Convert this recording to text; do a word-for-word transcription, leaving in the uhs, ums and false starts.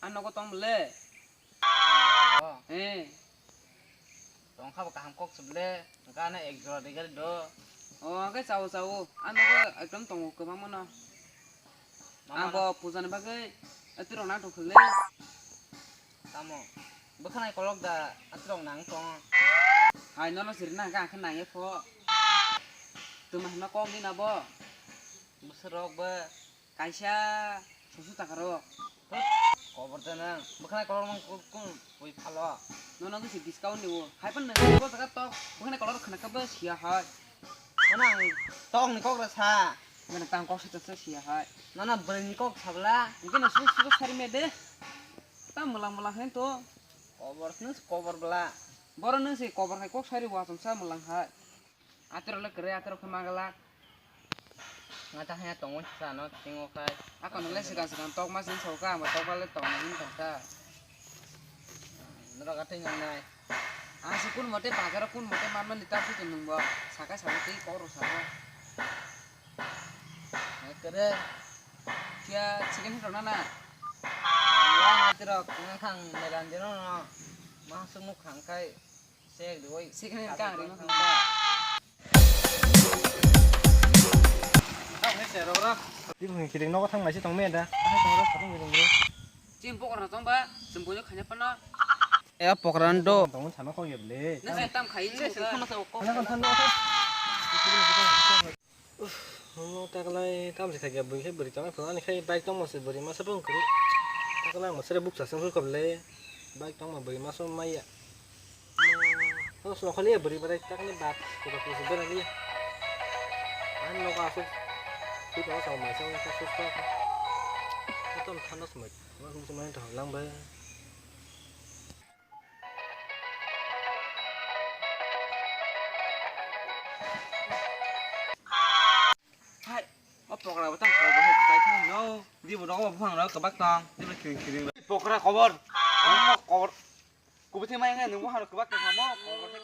Ang nogo tong le. Oh. Eh. Tong kha bo kaham kok se ble. Gana ek jora de gari do. Oh, ang khe chao chao. Ang nogo ekdom tongo kwbangma no. Mama. Ang bo puja ni bagwi atirok nang tong le. Tamo. Bwkhanai kolok da atirok nang tong. Hai nono siri nang kha ang khe nang ye pho. Tuma hwnna kok ni na bo. Bwswrok bo. Kaisa susu takaro. Kobor da nang. Bwkhanai kolor mang kun, kun ui phalo. Nono gisi discount ni o. Hai pan nang bo jaga tok. Bwkhanai kolor khna kha bo siya hai. Nono ang tok ni kok ra sa. Bwkhanai tang kok sa sa siya hai. Nono bwrwi ni kok sabla. Bwkhanai susu susu sari me de. Ta mwlang mwlang hen to. Kobor sini kobor bla. Boro nung si kobor hai kok sari wa chum sa mwlang hai. Atirok le kwrwi, atirok khe magalak. Nga ta haya tongo sa no tingo khai. Ako nung le sikang sikang tok ma sing sauka, amo tok ba le tong na hin tong sa. Norok atwi nang nai. Ang si kun mote bazar kun mote man man ni ta phuto nung bo. Saka saka tei kok rok saka. Kere. Kia chicken hit rok na na. Nga atirok nga thang melan jeno no. Ma sung nuk khang khai. Sek doi. Sikne ka ri ma khang ka. Tini bukan kiting nogo thang naisi tong me da. Chim pokra tong ba, chim boyo khanya pano. Ya pokra ndo. Tong sana kok ya ble. Na sa tam khai chim ka. Sana kan sana. Uff, omo taklai tamsi khaikhe bwrwi khe bwrwi tongmani phuru ani khai bike tongmani bwrwi masa phone kwrwi. Taklai ang mwswrwi bukcha song khe koplai bike tongma bwrwi masa maya. Tong song khali bwrwi bwrwi takni bat kuda kuda berali. Ani nogo aswk twi tongma chao mai chao khe susto khe. Kotom thano swmai. Tongma khe swmai thang lang bai. Hai, o pokra bo tang kobor hai kai thang no. Di bo nogo buphang rok kwbak tong. Di bo khiring khiring. Pokra kobor. Kobor. Kubui thai mai ngai nungbo haro kwbak tong mo. Kobor thai